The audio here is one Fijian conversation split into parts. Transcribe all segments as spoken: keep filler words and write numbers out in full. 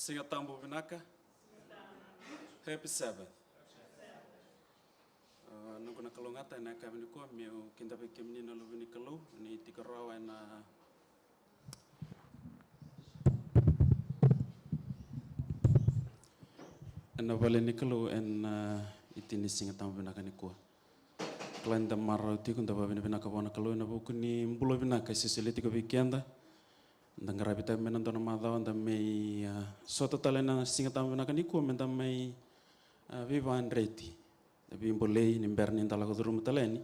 Siga Tabu vinaka. Happy Sabbath. A, noqu na kalougata ena yakavi nikua meu kidavaki kemuni na luve ni Kalou ni tiko rawa ena, ena vale ni Kalou ena, a, Itini ni Siga Tabu vinaka nikua. Kila ni da marau tiko, da vavinavinaka vua na Kalou ena vuku ni bula vinaka e solia tiko vei keda. Da qaravi tale mai na dua na macawa da mai, a, sota tale na Siga Tabu vinaka nikua me da mai, a, veivakadreti. Da veibolei ni bera ni da lako curuma tale yani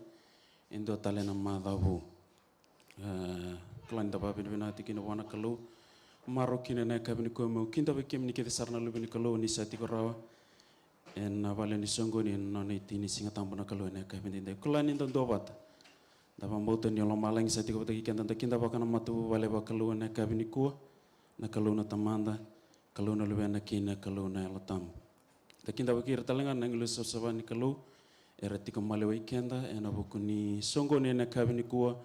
e dua tale na macawa vou. A, kila ni da vavinavinaka tiko kina vua na Kalou. Marau kina ena yakavi nikua meu kidavaki kemuni kece sara na luve ni Kalou ni sa tiko rawa ena vale ni soqoni ena nona Itini ni Siga Tabu na Kalou ena yakavi edaidai. Kila ni da duavata. Da vakabauta ni o lomalagi sa tiko vata kei keda, da kidavaka na matavuvale vakalou ena yakavi nikua, na Kalou na Tamada, Kalou na Luvena kei na Kalou na Yalo Tabu. Da kidavaki ira tale ga na agilosi savasava ni Kalou era tiko maliwai keda ena vuku ni soqoni ena yakavi nikua.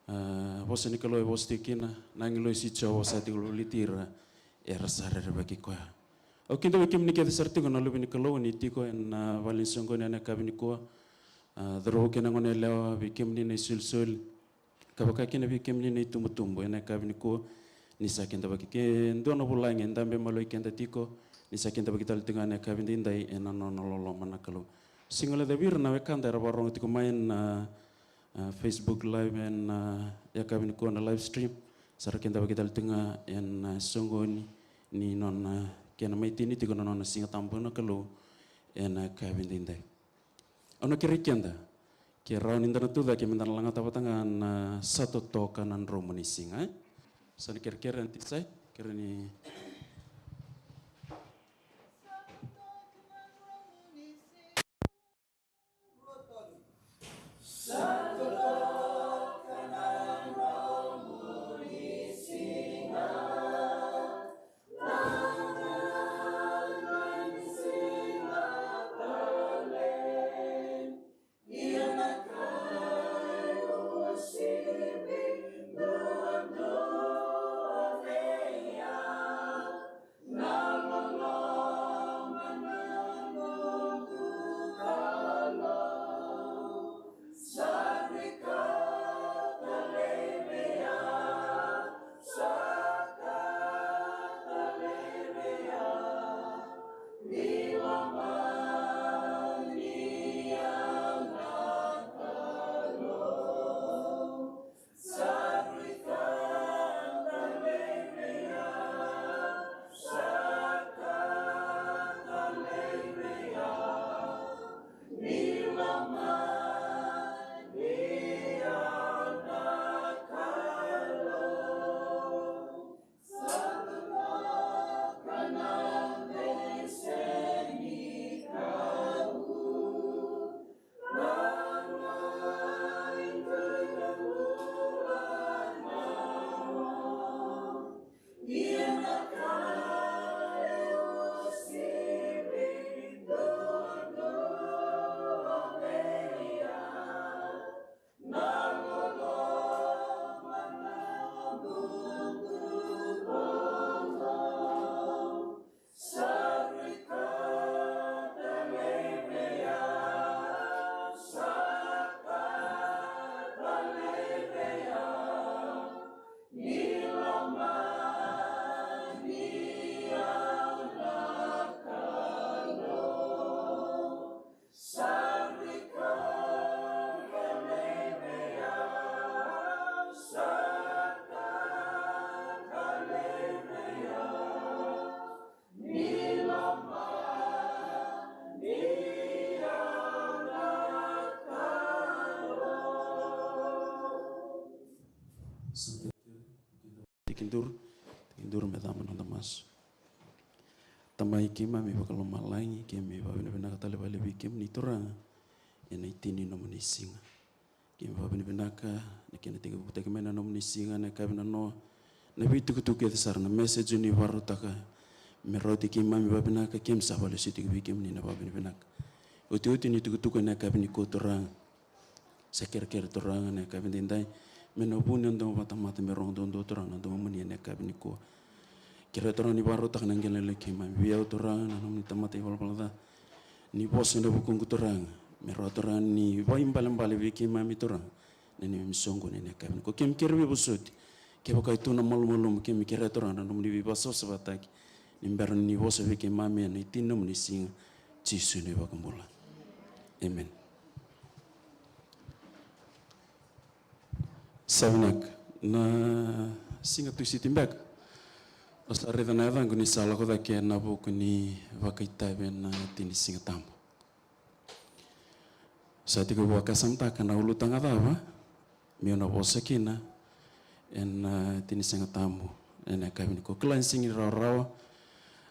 A, vosa ni Kalou e vosa tiko kina, na agilosi Jiova sa tiko volivoliti ira era sa rerevaki koya. Au kidavaki kemuni kece sara tiko na luve ni Kalou ni tiko ena, a, vale ni soqoni ena yakavi nikua. A, cauravou kei na goneyalewa, vei kemuni na isolisoli, ka vaka kina vei kemuni na itubutubu ena yakavi nikua. Ni sa kidavaki, ke dua na vulagi e dabe maliwai keda tiko, ni sa kidavaki tale tiko ga ena yakavi edaidai ena nona loloma na Kalou. Siga levu vei ira na wekada era vakarorogo tiko mai ena, a, Facebook Live ena, a, yakavi nikua na live stream. Sa ra kidavaki tale tiko ga ena, a, soqoni ni nona, a, kena mai tini tiko na nona Siga Tabu na Kalou ena yakavi edaidai. Au na kerei keda, ke rawa ni da na tucake me da na lagata vata ga na Sa Totoka na Dromu ni Siga, e? Sa na kerekere na tisaipeli, kere ni Tekiduru, tekiduru me cava na noda masu. Tamai keimami vakalomalagi, keimami vavinavinaka tale vakalevu vei kemuni Turaga ena itini ni nomuni siga. Keimami vavinavinaka na kena tekivutaki mai na nomuni siga na yakavi nanoa, na veitukutuku kece sara, na message ni vakarautaka me rauti keimami vavinaka, keimami sa vakalesui tiko vei kemuni na vavinavinaka. Otioti ni tukutuku ena yakavi nikua Turaga, sa kerekere Turaga na yakavi edaidai me na vu ni domo vakatamata me rogo duadua Turaga na domomuni ena yakavi nikua. Kerea Turaga ni vakarautaka na qele levu i keimami vei au Turaga, na nomuni tamata ivalavala ca. Ni vosa ena vukuqu Turaga, me rawa Turaga ni vakaibalebale vei keimami Turaga na neimami soqoni ena yakavi nikua. Keimami kerea veivosoti, kevaka e tu na malumalumu keimami kerea Turaga na nomuni veivakasavasavataki, ni bera ni vosa vei keimami ena itini nomuni siga, Jisu na iVakabula. Amen. Sa vinaka. Na siga Tusiti beka au sa raica na yacaqu ni sa lako cake ena vuku ni vakaitavi ena tini Siga Tabu. Sa tiko vakasamataka na ulutaga cava meu na vosa kina ena tini Siga Tabu ena yakavi nikua. Kila ni sega ni rawarawa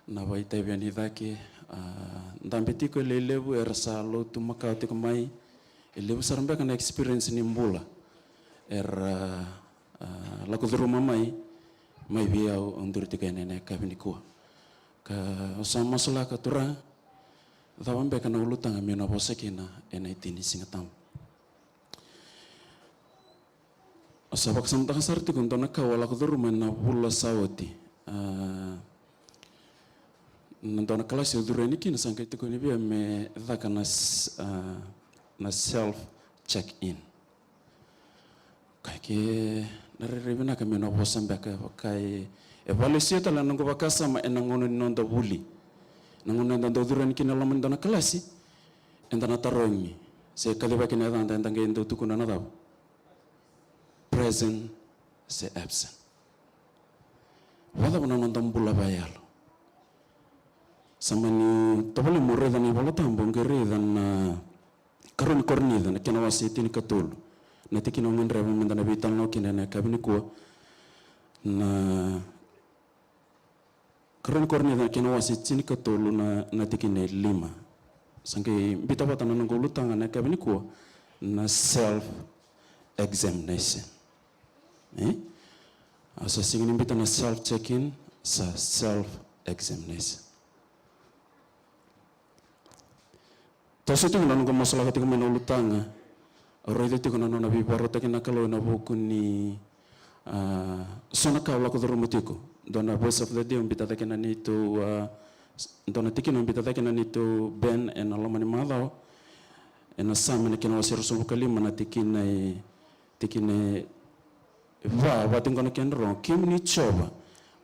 na vakaitavi yani cake, a, dabe tiko e lewe levu era sa lotu makawa tiko mai, e levu sara beka na experience ni bula era, a, lako curuma mai, mai vei au, au duri tiko yani ena yakavi nikua. Ka au sa masulaka Turaga, cava beka na ulutaga meu na vosa kina ena itini Siga Tabu. Au sa vakasamataka sara tiko dua na ka au a lako curuma ena vula sa oti. A, na dua na kalasi au curu yani kina sa qai tukuni vei au me caka na s-, a, na self check in. Ka ke na rairai vinaka meu na vosa beka, vaka e, e valesuya tale na noqu vakasama ena gauna ni noda vuli. Na gauna eda dau curu yani kina loma ni dua na kalasi, eda na tarogi se kacivaki na yacada, eda qai dau tukuna na cava? Present se absent. Vakacava na noda bula vakayalo? Sa mani tovolea mo raica na iVola Tabu, qai raica na Karua ni Korinica na kena wase tinikatolu, na tikina au gadreva meda na veitalanoa kina ena yakavi nikua. Na Karua ni Korinica na kena wase tinikatolu na, na tikina e lima. Sa qai bita vata na noqu ulutaga na yakavi nikua na self examination. E? A, sa sega ni bita na self check-in, sa self examination. Toso tiko na noqu masulaka tiko mai na ulutaga. Au raica tiko na nona veivakarautaki na Kalou ena vuku ni, a, so na ka au lako curuma tiko. Dua na verse of the day au bita cake na neitou, a, dua na tikina au bita cake na neitou band ena loma ni macawa. Ena Same na kena wase ruasagavulu ka lima na tikina e tikina e va, vaka tiko na kena rogo: Kemuni Jiova,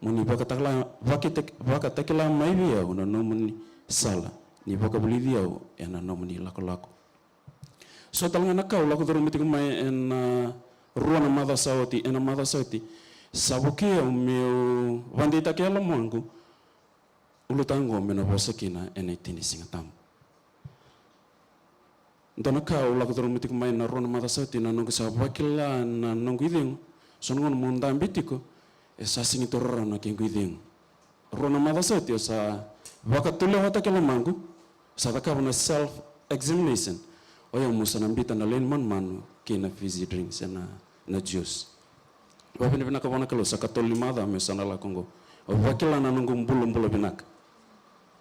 mo ni vakatakila, vakate-, vakatakila mai vei au na nomuni sala, ni vakavulici au ena nomuni lakolako. So tale ga na ka au lako curuma tiko mai ena, a, rua na macawa sa oti, ena macawa sa oti, sa vukei au meu vakadeitaka e lomaqu ulutaga oqo meu na vosa kina ena itini Siga Tabu. Dua na ka au lako curuma tiko mai na rua na macawa sa oti, na noqu sa vakila na noqu icegu. So na gauna meu dabe tiko, e sa sega ni taura rawa na kequ icegu. Rua na macawa sa oti au sa vakatulewataki e lomaqu, sa cakava na self examination. O yau meu sa na bita na lewe ni manumanu kei na fizzy drinks, e na, na juice. Vakavinavinaka vua na Kalou, sa katolu ni macawa meu sa na lako oqo. Au vakila na noqu bulabula vinaka.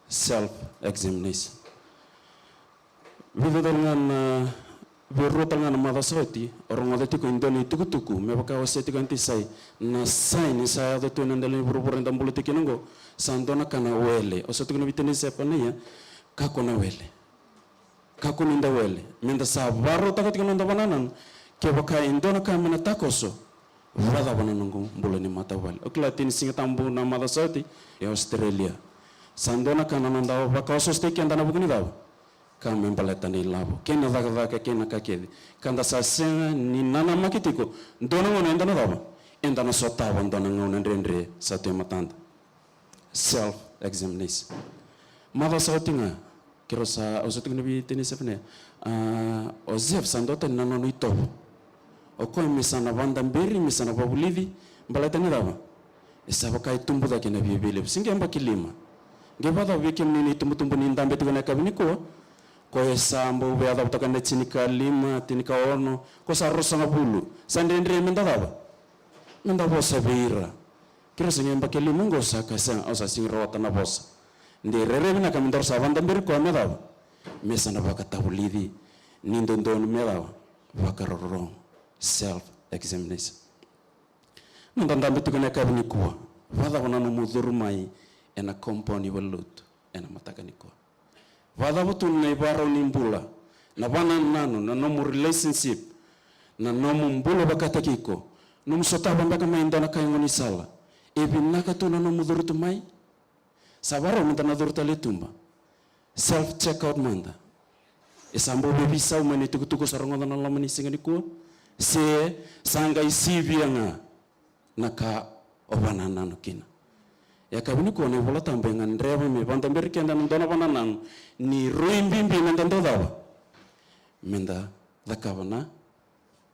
Self examination. Vica tale ga na, vei rua tale ga na macawa sa oti, au rogoca tiko e dua na itukutuku me vaka au wasea tiko anti Sai, na saini sa yaco tu ena dela ni vuravura eda bula tiko kina oqo, sa dua na ka na wele. Au sa tukuna vei tinai Sefanaia, kakua na wele. Kakua ni da wele. Meda sa vakarautaka tiko na noda vakanananu, kevaka e dua na ka me na takoso, vakacava na noqu bula ni matavuvale. Au kila tini Siga Tabu na macawa sa oti e Australia. Sa dua na ka na noda vakaosoosotaki keda ena vuku ni cava? Ka me baleta na ilavo kei na cakacaka kei na ka kece. Ka da sa sega ni nanamaki tiko, dua na gauna eda na cava? Eda na sotava dua na gauna dredre sa tu e matada. Self examination. Macawa sa oti ga, keirau sa, au sa tukuna vei tinai Sefanaia, a, o Jeff sa dua tani na nona itovo. O koya me sa na vakadaberi, me sa na vakavulici, baleta ni cava? E sa vaka e tubu cake na viavialevu. Se qai yabaki lima. Qai vakacava vei kemuni na itubutubu ni dabe tiko ena yakavi nikua? Ko e sa bau via yacova toka na tinikalima, tinikaono, ko sa ruasagavulu. Sa dredre meda cava? Meda vosa vei ira. Keirau sa qai yabaki lima oqo sa kaya sega, au sa sega ni rawata na vosa. De rairai vinaka me daru sa vakadaberi koya me cava? Me sa na vakatavulici. Ni dodonu me cava? Vakarorogo. Self examination. Noda dabe tiko ena yakavi nikua. Vakacava na nomu curu mai ena compound ni valenilotu ena mataka nikua? Vakacava tu na ivakarau ni bula, na vakanananu, na nomu relationship, na nomu bula vakataki iko, nomu sotava beka mai e dua na ka e gaunisala? E vinaka tu na nomu curu tu mai? Sa vakarau meda na curu tale i tuba. Self check out mada. E sa bau veiveisau mai na itukutuku sa rogoca na loma ni siga nikua? Se sa qai sivia ga na ka o vakanananu kina? E yakavi nikua na iVola Tabu e gadreva me vakadaberi keda na dua na vakanananu ni rui bibi meda dau cava? Meda cakava na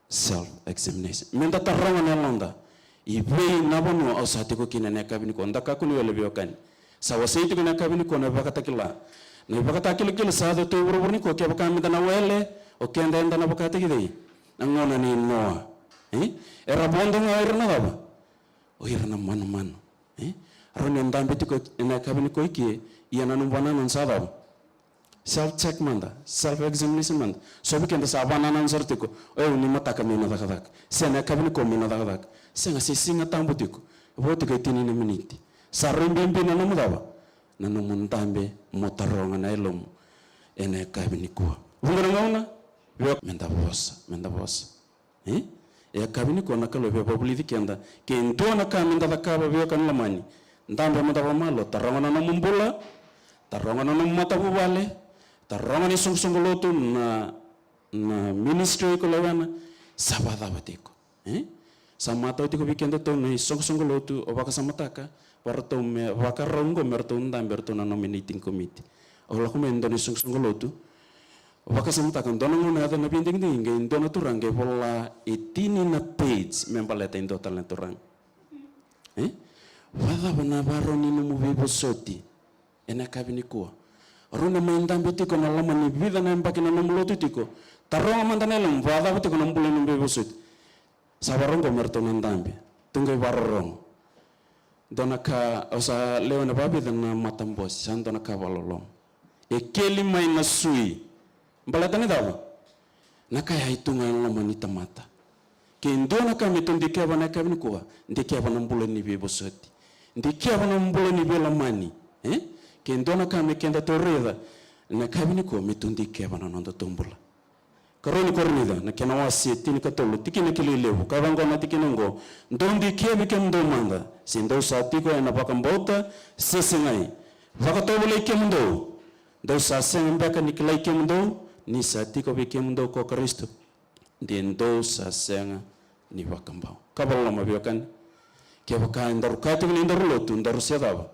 self examination. Meda taroga na yaloda, i vei na vanua au sa tiko kina ena yakavi nikua? Da kakua ni wele, veiwekani. Sa wasei tiko ena yakavi nikua na iVakatakila. Na ivakatakilakila sa yaco tu e vuravura nikua, kevaka meda na wele, o keda eda na vakataki cei? Na gauna nei Noa. E? Era vodo ga o ira na cava? O ira na manumanu. E? Rawa ni o dabe tiko ena yakavi nikua i ke, ia na nomu vakanananu sa cava? Self check mada, self examination mada. So vei keda sa vakanananu sara tiko, o yau ni mataka meu na cakacaka, se na yakavi nikua meu na cakacaka. Sega, se Siga Tabu tiko, vo tiko e tini na miniti. Sa rui bibi na nomu cava? Na nomu dabe mo taroga na yalomu ena yakavi nikua. Vuqa na gauna, vei, meda vosa, meda vosa. E? E yakavi nikua na Kalou e via vakavulici keda. Ke dua na ka meda cakava, veiwekani lomani, dabe mada vakamalua, taroga na nomu bula, taroga na nomu matavuvale, taroga na isoqosoqo lotu, na, na ministry iko lewena, sa vakacava tiko. E? Sa matau tiko vei kedatou na isoqosoqo lotu, o vakasamataka, vei ratou me vakarau oqo me ratou dabe, ratou na nominating committee. Au lako mai e dua na isoqosoqo lotu, vakasamataka, dua na gauna yaco na veidigidigi, qai dua na turaga qai vola e tini na page me baleta e dua tale na turaga. E? Vakacava na ivakarau ni nomu veivosoti ena yakavi nikua? Rawa ni o mai dabe tiko ena loma ni vica na yabaki na nomu lotu tiko. Taroga mada na yalomu, vakacava tiko na bula ni nomu veivosoti? Sa vakarau oqo me ratou na dabe. Tou qai vakarorogo. Dua na ka, au sa lewena vakavica na matabose, sa dua na ka vakaloloma. E keli mai na sui. Baleta ni cava? Na ka ya e tu ga ena loma ni tamata. Ke dua na ka me tou dikeva na yakavi nikua, dikeva na bula ni veivosoti. Dikeva na bula ni veilomani. E? Ke dua na ka me kedatou raica na yakavi nikua, me tou dikeva na nodatou bula. Karua ni Korinica, na kena wase tinikatolu, tikina kilai levu, ka vaqo na tikina oqo: Dou dikevi kemudou mada, se dou sa tiko ena vakabauta se segai. Vakatovolei kemudou. Dou sa sega beka ni kilai kemudou ni sa tiko vei kemudou ko Karisito? De dou sa sega ni vakabau. Ka vakaloloma, veiwekani. Kevaka edaru kaya tiko ni daru lotu, daru se cava?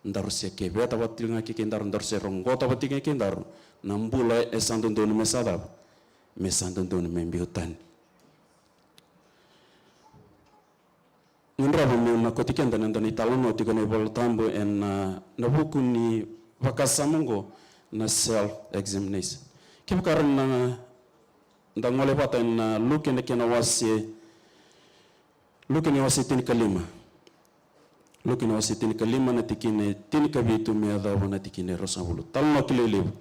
Daru se keveta vata tiko ga kei kedaru, daru se roqota vata tiko ga kei kedaru na bula e sa dodonu me sa cava? Me sa dodonu me biu tani. Gadreva meu na kauti keda ena dua na italanoa tiko ena iVola Tabu ena, na vuku ni vakasama oqo na self examination. Kevaka rawa ni da gole vata ena Luke na kena wase, Luke na wase tinikalima. Luke na wase tinikalima, na tikina e tinikavitu me yacova na tikina e ruasagavulu. Talanoa kilai levu.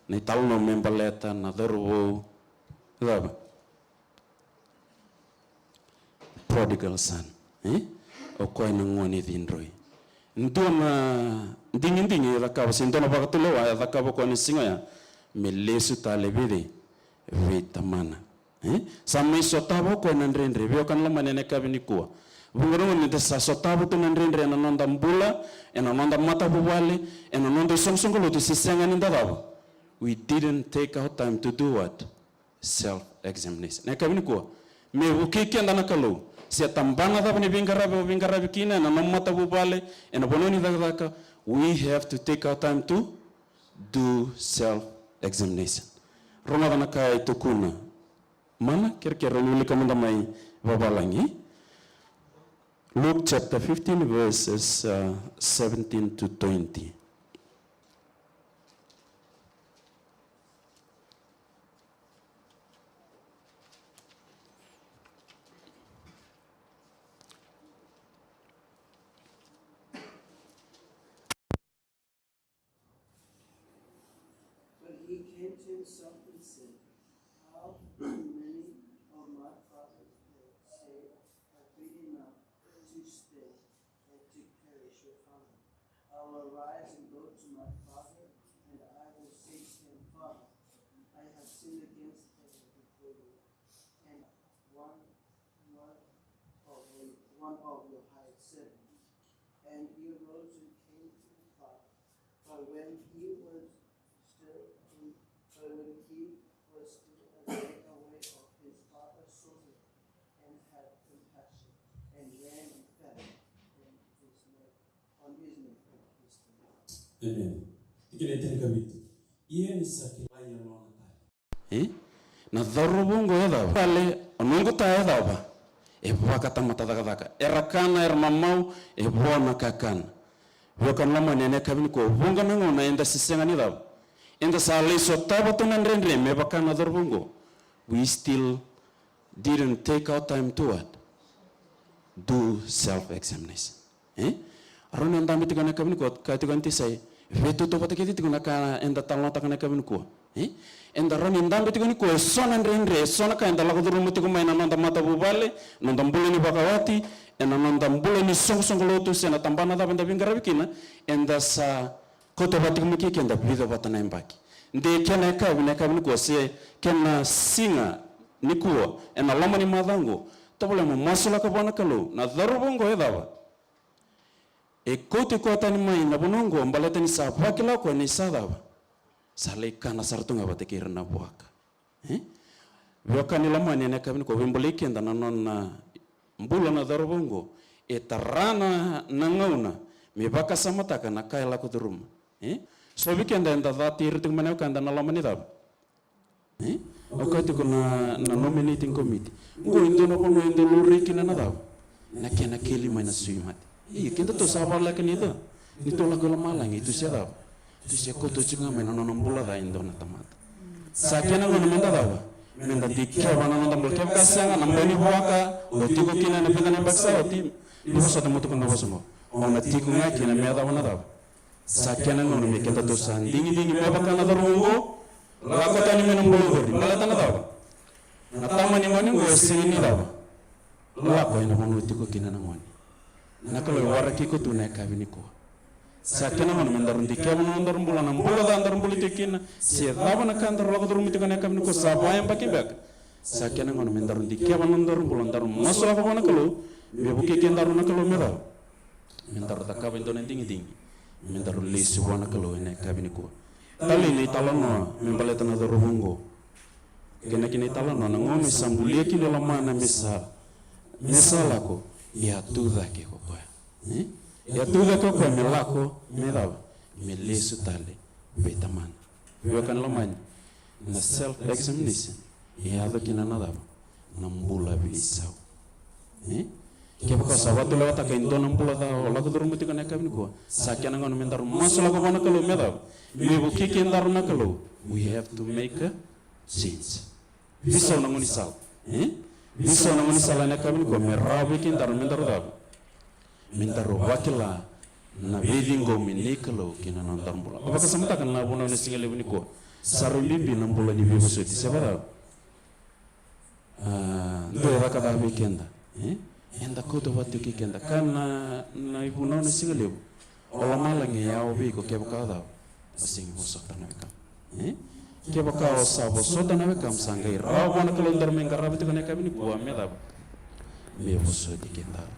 Na italanoa me baleta na cauravou cava? Prodigal son. E? O koya na gone cidroi. Dua na digidigi e cakava, se dua na vakatulewa e cakava o koya na siga oya, me lesu tale vei cei? Vei tamana. E? Sa mai sotava o koya na dredre. Veiwekani lomani, ena yakavi nikua, vuqa na gauna eda sa sotava tu na dredre ena noda bula, ena noda matavuvale, ena noda isoqosoqo lotu, se sega ni da cava? We didn't take our time to do what? Self examination. Na yakavi nikua, me vukei keda na Kalou, se tabana cava ni veiqaravi o veiqaravi kina, ena nomu matavuvale, ena vanua ni cakacaka, we have to take our time to do self examination. Rogoca na ka e tukuna. Mana, kerekere ni wilika mada mai vavalagi. Luke chapter fifteen, verses, uh, seventeen to twenty. But he came to himself and said, "How many of my father's beds have I been enough to stay at I will rise and go to my father, and I will say to him, Father, I have sinned against heaven before you, and one, one of, one of your hired servants. And he arose and came to his father. But when he was still in, but when he was still a day away off, his father saw him and had compassion and ran and fell on his neck, on his neck and kissed him. Amen. Tikina e tinikavitu. Ia ni sa kilai yalona tale. E? Na cauravou oqo e cava? Tale, o noqu ta e cava? E vakatamata cakacaka. Era kana, era mamau, e vo na kakana. Veiwekani lomani, ena yakavi nikua, vuqa na gauna eda se sega ni cava? Eda sa lai sotava tu na dredre me vaka na cauravou oqo. We still didn't take our time to what? Do self-examination. E? Rawa ni o dabe tiko ena yakavi nikua, kaya tiko na tisaipeli, veitautauvata kece tiko na ka eda talanoataka ena yakavi nikua. E? Eda rawa ni dabe tiko nikua eso na dredre, eso na ka eda lako curuma tiko mai na noda matavuvale, noda bula ni vakawati, ena noda bula ni soqosoqo lotu se na tabana cava eda veiqaravi kina, eda sa kauta vata tiko mai kei keda vica vata na yabaki. De kena yakavi, na yakavi nikua se kena siga nikua, ena loma ni macawa oqo, tovolea mo masulaka vua na Kalou, na cauravou oqo e cava? E kauti koya tani mai na vanua oqo baleta ni sa vakila o koya ni sa cava? Sa lai kana sara tu ga vata kei ira na vuaka. E? Veiwekani lomani, ena yakavi nikua, veibolei keda na nona bula na cauravou oqo. E tara na, na gauna me vakasamataka na ka e lako curuma. E? So vei keda eda cati ira tiko mai na wekada na loma ni cava? E? Au kaya tiko na, na nominating committee. Oqo e dua na vanua e dau laurai kina na cava? Na kena keli mai na sui mate. Ia, kedatou sa voleka ni cava? Ni tou lako i lomalagi, tou se cava? Tou se kauta tiko ga mai na nona bula ca e dua na tamata. Sa kena gauna meda cava? Meda dikeva na noda bula. Kevaka sega, na bau ni vuaka o tiko kina ena vica na yabaki sa oti, ni vosota mo tukuna na vosa oqo. O na tiko ga kina me yacova na cava? Sa kena gauna me kedatou sa digidigi me vaka na cauravou oqo, lako tani mai na bula oqori. Baleta na cava? Na tama ni gone oqo e sega ni cava? Lako ena vanua tiko kina na gone. Na Kalou e waraki iko tu na yakavi nikua. Sa kena gauna me daru dikeva na nodaru bula, na bula ca daru bula tiko kina, se cava na ka daru lako curuma tiko na yakavi nikua, sa vayabaki beka. Sa kena gauna me daru dikeva na nodaru bula, daru masulaka vua na Kalou, me vukei kedaru na Kalou me cava? Me daru cakava e dua na digidigi me daru lesu vua na Kalou ena yakavi nikua. Talei na italanoa me baleta na cauravou oqo. Kena kina italanoa, na gauna e sa bulia kina e lomana me sa, me sa lako, e a tu cake ko koya. E? E a tu cake ko koya me lako, me cava? Me lesu tale vei tamana. Veiwekani lomani, na self examination e yaco kina na cava? Na bula veisau. E? Kevaka o sa vakatulewataka e dua na bula ca o lako curuma tiko na yakavi nikua, sa kena gauna me daru masulaka vua na Kalou me cava? Me vukei kedaru na Kalou. We have to make a change. Veisau na gaunisala. E? Veisau na gaunisala ena yakavi nikua me rawa vei kedaru me daru cava? Me daru vakila na veiciqomi ni Kalou ki na nodaru bula. Vakasamataka na vunau ena siga levu nikua. Sa rui bibi na bula ni veivosoti, se vacava? A, dua e caka ca vei keda. E? Eda kauta vata tiko kei keda. Ka na, na ivunau ena siga levu. O lomalagi e yawa vei iko kevaka o cava? O sega ni vosota na wekamu. E? Kevaka o sa vosota na wekamu, sa qai rawa vua na Kalou daru mai qarava tiko na yakavi nikua me cava? Me vosoti kedaru.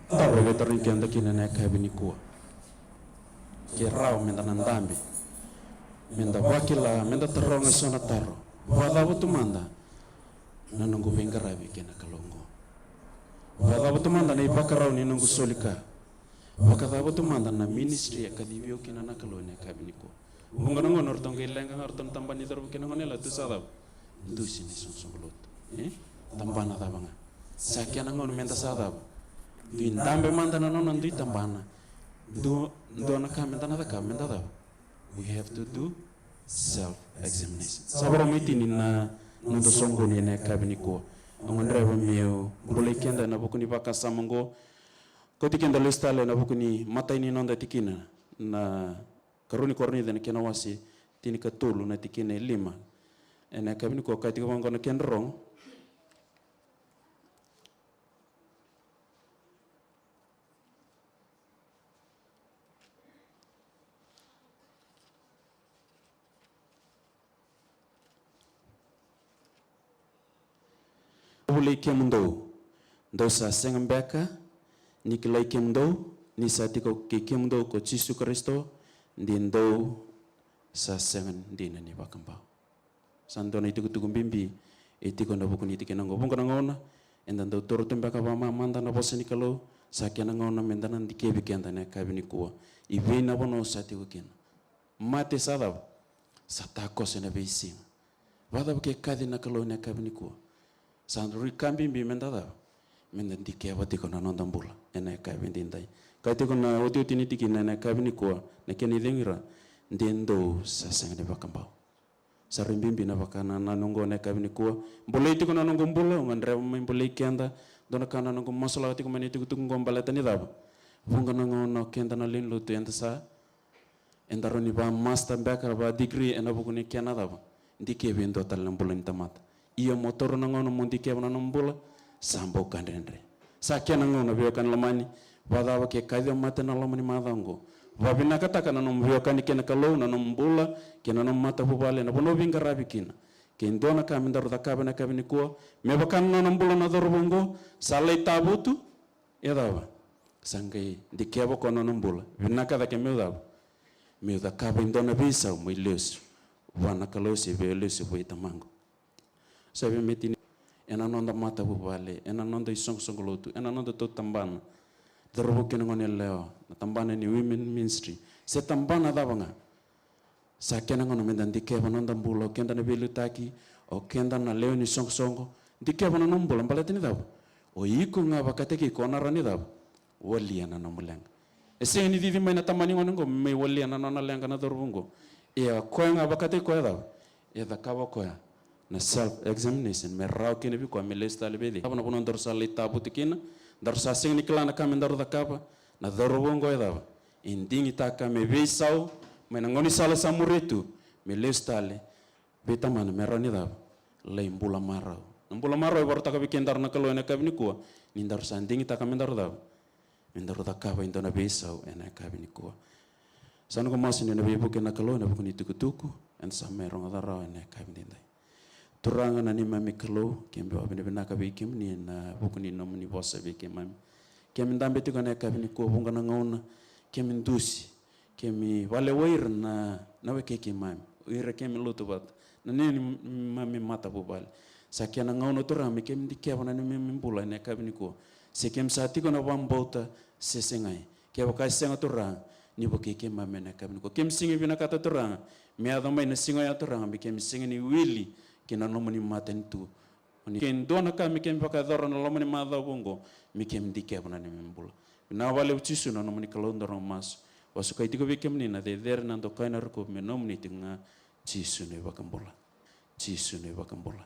Taro e veitarogi keda kina na yakavi nikua. Ke rawa meda na dabe, meda vakila, meda taroga eso na taro. Vakacava tu mada na noqu veiqaravi kei na Kalou oqo? Vakacava tu mada na ivakarau ni noqu soli ka? Vakacava tu mada na ministry e kacivi au kina na Kalou ena yakavi nikua? Vuqa na gauna o ratou qai leqa ga o ratou na tabana ni cauravou kei na gone yalewa, tu sa cava? Dusi na isoqosoqo lotu. E? Tabana cava ga? Sa kena gauna meda sa cava? Dui dabe mada na nona dui tabana. Dua, dua na ka meda na cakava, meda cava? We have to do self examination. Sa vakarau mai tini na noda soqoni ena yakavi nikua. Au gadreva meu bolei keda ena vuku ni vakasama oqo. Kauti keda lesu tale ena vuku ni imatai ni noda tikina, na karua ni Korinica na kena wase tinikatolu na tikina e lima. Ena yakavi nikua, kaya tiko vaqo na kena rogo. Kilai kemudou, dou sa sega beka ni kilai kemudou, ni sa tiko kei kemudou ko Jisu Karisito, de dou sa sega dina ni vakabau. Sa dua na itukutuku bibi e tiko ena vuku ni tikina oqo. Vuqa na gauna eda dau toro tu beka vakamamada na vosa ni Kalou, sa kena gauna meda na dikevi keda ena yakavi nikua. I vei na vanua sa tiko kina? Mate sa cava? Sa takoso ena veisiga. Vakacava ke kaci na Kalou ena yakavi nikua? Sa rui ka bibi meda cava? Meda dikeva tiko na noda bula ena yakavi edaidai. Ka tiko na otioti ni tikina ena yakavi nikua, na kena icegu ira, de dou sa sega ni vakabau. Sa rui bibi na vakanananu oqo ena yakavi nikua. Bolei tiko na noqu bula, au gadreva mai bolei keda. Dua na ka na noqu masulaka tiko mai na itukutuku oqo baleta ni cava? Vuqa na gauna o keda na lewe ni lotu eda sa, eda rawa ni vaka master beka, vaka degree ena vuku ni kena cava? Dikevi e dua tale na bula ni tamata. Ia mo taura na gauna mo dikeva na nomu bula, sa bau ka dredre. Sa kena gauna, veiwekani lomani, vakacava ke kaci au mate ena loma ni macawa oqo? Vakavinakataka na nomu veiwekani kei na Kalou, na nomu bula kei na nomu matavuvale, na vanua o veiqaravi kina. Ke dua na ka me daru cakava ena yakavi nikua, me vaka na nona bula na cauravou oqo, sa lai tavutu, e cava? Sa qai dikeva o koya na nona bula. Vinaka cake meu cava? Meu cakava e dua na veisau, meu lesu vua na Kalou se meu lesu vua i tamaqu. Sa veimatini ena noda matavuvale, ena noda isoqosoqo lotu, ena noda tautabana, cauravou kei na goneyalewa, na tabana ni women ministry, se tabana cava ga. Sa kena gauna meda dikeva na noda bula, o keda na veiliutaki, o keda na lewe ni soqosoqo. Dikeva na nomu bula, baleta ni cava? O iko ga vakataki iko o na rawa ni cava? Walia na nomu leqa. E sega ni cici mai na tama ni gone oqo me mai walia na nona leqa na cauravou oqo. Ia o koya ga vakataki koya cava? E cakava o koya na self examination me rawa kina vei koya me lesu tale vei cei. Cava na vanua daru sa lai tavutu kina, daru sa sega ni kila na ka me daru cakava, na cauravou oqo e cava? E digitaka me veisau mai na gaunisala sa muria tu, me lesu tale vei tamana me rawa ni cava? Lai bula marau. Na bula marau e vakarautaka vei kedaru na Kalou ena yakavi nikua, ni daru sa digitaka me daru cava? Me daru cakava e dua na veisau ena yakavi nikua. Sa noqu masu ni na veivuke na Kalou ena vuku ni tukutuku eda sa mai rogoca rawa ena yakavi edaidai. Turaga na neimami Kalou, keimami vakavinavinaka vei kemuni ena vuku ni nomuni vosa vei keimami. Keimami dabe tiko ena yakavi nikua, vuqa na gauna keimami dusi, keimami vakalewai ira na, na wekai keimami, o ira keimami lotu vata, na neimami matavuvale. Sa kena gauna Turaga me keimami dikeva na neimami bula ena yakavi nikua, se keimami sa tiko ena vakabauta se segai. Kevaka e sega Turaga, ni vukei keimami ena yakavi nikua. Keimami sega ni vinakata Turaga me yaco mai na siga oya Turaga me keimami sega ni wili ki na nomuni matanitu. Ke dua na ka me keimami vakayacora ena loma ni macawa oqo, me keimami dikeva na neimami bula. Vinaka vakalevu Jisu na nomuni Kalou, daru masu. Vakasukai tiko vei kemuni na cecere, na dokai, na rokovi me nomuni tiko ga, Jisu na iVakabula. Jisu na iVakabula.